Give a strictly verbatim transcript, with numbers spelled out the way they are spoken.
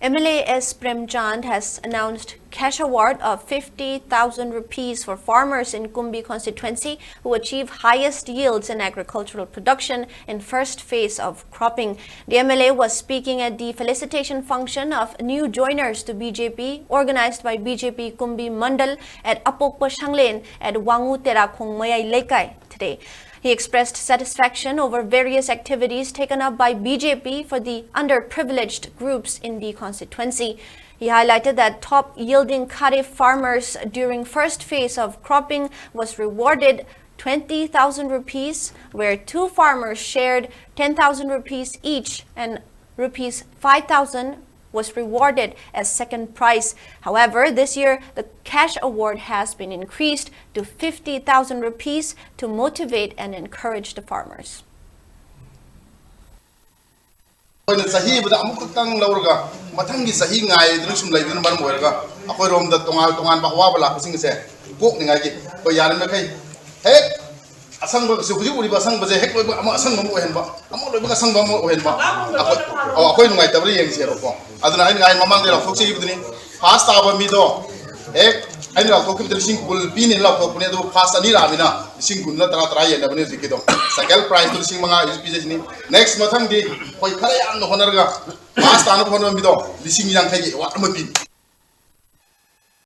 M L A S Premchand has announced cash award of fifty thousand rupees for farmers in Kumbi constituency who achieve highest yields in agricultural production in first phase of cropping. The M L A was speaking at the felicitation function of new joiners to B J P, organized by B J P Kumbi Mandal at Apokpa Shanglen at Wangu Terakhong Mayai Leikai today. He expressed satisfaction over various activities taken up by B J P for the underprivileged groups in the constituency. He highlighted that top yielding kharif farmers during first phase of cropping was rewarded twenty thousand rupees, where two farmers shared ten thousand rupees each and rupees five thousand was rewarded as second prize. However, this year, the cash award has been increased to fifty thousand rupees to motivate and encourage the farmers. ꯑꯩꯈꯣꯏꯅ ꯆꯍꯤ ꯑꯃꯗ ꯑꯃꯨꯛꯈꯛꯇꯪ ꯂꯧꯔꯒ ꯃꯊꯪꯒꯤ ꯆꯍꯤ ꯉꯥꯏꯗꯨꯅ ꯁꯨꯝ ꯂꯩꯕꯗꯨꯅ ꯃꯔꯝ ꯑꯣꯏꯔꯒ ꯑꯩꯈꯣꯏꯔꯣꯝꯗ ꯇꯣꯉꯥꯟ ꯇꯣꯉꯥꯟꯕ ꯑꯋꯥꯕ ꯂꯥꯛꯄꯁꯤꯡ ꯑꯁꯦ ꯀꯣꯛꯅꯤꯡꯉꯥꯏꯒꯤ ꯑꯩꯈꯣꯏ ꯌꯥꯔꯤꯕꯃꯈꯩ ꯍꯦꯛ ꯑꯁꯪꯕ ꯍꯧꯖꯤꯛ ꯎꯔꯤꯕ ꯑꯁꯪꯕꯁꯦ ꯍꯦꯛ ꯂꯣꯏꯕ ꯑꯃ ꯑꯁꯪꯕ ꯑꯃ ꯑꯣꯏꯍꯟꯕ, ꯑꯃ ꯂꯣꯏꯕꯒ ꯑꯁꯪꯕ ꯑꯃ ꯑꯣꯏꯍꯟꯕ꯫ ꯑꯩꯈꯣꯏ ꯑꯣ ꯑꯩꯈꯣꯏ ꯅꯨꯡꯉꯥꯏꯇꯕ꯭ꯔꯥ ꯌꯦꯡꯁꯦꯕꯀꯣ꯫ ꯑꯗꯨꯅ ꯑꯩꯅ ꯉꯥꯏ ꯃꯃꯥꯡꯗ ꯂꯥꯎꯊꯣꯛꯆꯈꯤꯕꯗꯨꯅꯤ, ꯐꯥꯁ ꯇꯥꯕ ꯃꯤꯗꯣ ꯍꯦꯛ ꯑꯩꯅ ꯂꯥꯎꯊꯣꯛꯈꯤꯕꯗ ꯂꯤꯁꯤꯡ ꯀꯨꯟ ꯄꯤꯅꯦꯅ ꯂꯥꯎꯊꯣꯛꯄꯅꯦ, ꯑꯗꯨꯕꯨ ꯐꯥꯁ ꯑꯅꯤ ꯂꯥꯛꯑꯃꯤꯅ ꯂꯤꯁꯤꯡ ꯀꯨꯟꯅ ꯇꯔꯥ ꯇꯔꯥ ꯌꯦꯟꯅꯕꯅꯦ ꯍꯧꯖꯤꯛꯀꯤꯗꯣ꯫ ꯁꯥꯏꯀꯜ ꯄ꯭ꯔꯥꯏꯁꯇꯣ ꯂꯤꯁꯤꯡ ꯃꯉꯥ ꯍꯧꯖꯤꯛ ꯄꯤꯖꯩꯁꯤꯅꯤ꯫ ꯅꯦꯛꯁ ꯃꯊꯪꯗꯤ ꯑꯩꯈꯣꯏ ꯈꯔ ꯌꯥꯝꯅ ꯍꯣꯠꯅꯔꯒ ꯐꯥꯁ ꯇꯥꯅꯕ ꯍꯣꯠꯅꯕ ꯃꯤꯗꯣ ꯂꯤꯁꯤꯡ ꯌꯥꯡꯈꯩꯒꯤ ꯑꯦꯋꯥꯔꯗ ꯑꯃ ꯄꯤꯅꯤ꯫